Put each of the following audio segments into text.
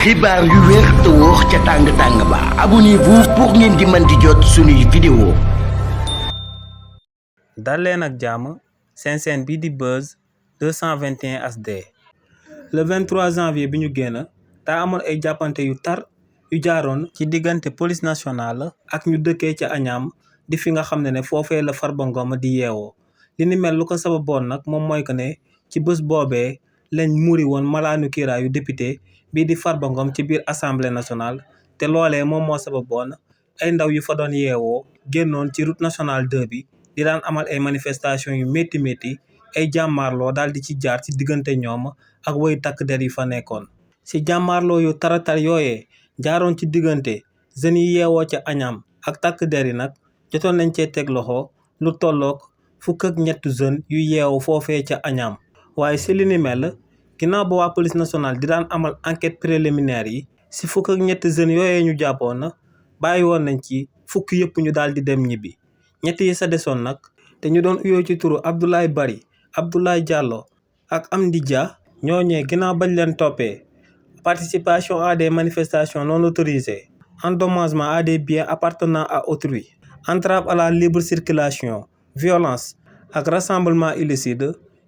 xibaar yu wér te wóor ca tàng-tàng ba abonnez-vous pour ngeen di mën di jot suñuy vidéo. dal leen ak jàmm seen chaîne bii di Buzz 221 HD. le 23 janvier bi ñu génn daa amoon ay jàppante yu tar yu jaaroon ci diggante police nationale ak ñu dëkkee ca Agnam di fi nga xam ne foofee la Farba Ngom di yeewoo. li ni mel lu ko sababoon nag moom mooy que ne ci bés boobee lañ muri woon malaanu kiiraayu député bii di Farba Ngom ci biir assemblée nationale te loolee moom moo sababoon ay ndaw yu fa doon yeewoo génnoon ci route nationale 2 bi di daan amal ay manifestation yu métti ay jàmmaarloo daal di ci jaar ci diggante ñoom ak woy takk der yi fa nekkoon. ci jàmmaarloo yu taratar yooyee jaaroon ci diggante jeunes yi yeewoo ca Agnam ak takk der yi nag jotoon nañ cee teg loxo lu tolloog 13 jeunes yu yeewu foofee ca Agnam. waaye si li ni mel ginnaaw ba waa police nationale di daan amal enquête préliminaire yi si 13 jeunes yooyee ñu jàppoon na bàyyi woon nañ ci fukk yëpp ñu daal di dem ñibbi. ñett yi sa desoon nag te ñu doon uyoo ci turu Abdoulaye Bari Abdoulaye Diallo ak Amdi Dia ñooñee ginnaaw bañ leen toppee participation à des manifestations non autorisées, endommagement à des biens appartenant à autrui, entrave à la libre circulation, violence ak rassemblement illicite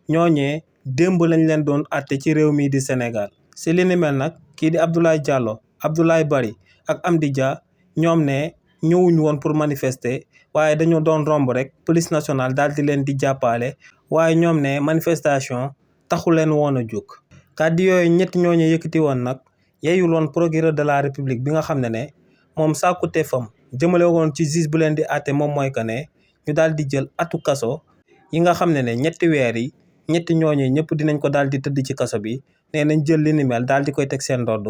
ñooñee démb lañ leen doon àtte ci réew mii di Sénégal. si li ni mel nag kii di Abdoulaye Diallo Abdoulaye Bari ak Amdi Dia ñoom ne ñëwuñu woon pour manifester waaye dañoo doon romb rek police nationale daal di leen di jàppale waaye ñoom ne manifestation taxu leen woon a jóg. kàddu yooyu ñett ñooñu yëkkati woon nag yeyul woon procureur de la république bi nga xam ne moom sàkkute fam jëmale woon ci juge bu leen di àtte moom mooy que ne ñu daal di jël atu kaso yi nga xam ne ñetti weer yi ñetti ñooñu ñëpp dinañ ko daal di tëdd ci kaso bi nee nañ jël li ni mel daal di koy teg seen ndodd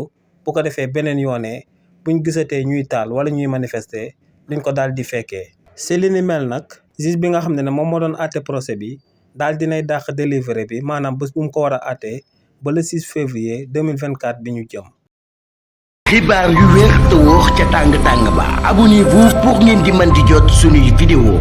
bu ko defee beneen yoonee buñ gisatee ñuy taal wala ñuy manifester duñ ko daal di fekkee. si li ni mel nag juge bi nga xam ne moom moo doon àtte procès bi daal dinay dàq délivrer bi maanaam bés bu mu ko war a àttee ba le 6 février 2024 bi ñu jëm. xibaar yu wér te wóor ca tàng-tàng ba abonnez-vous pour ngeen di mën di jot suñuy vidéo.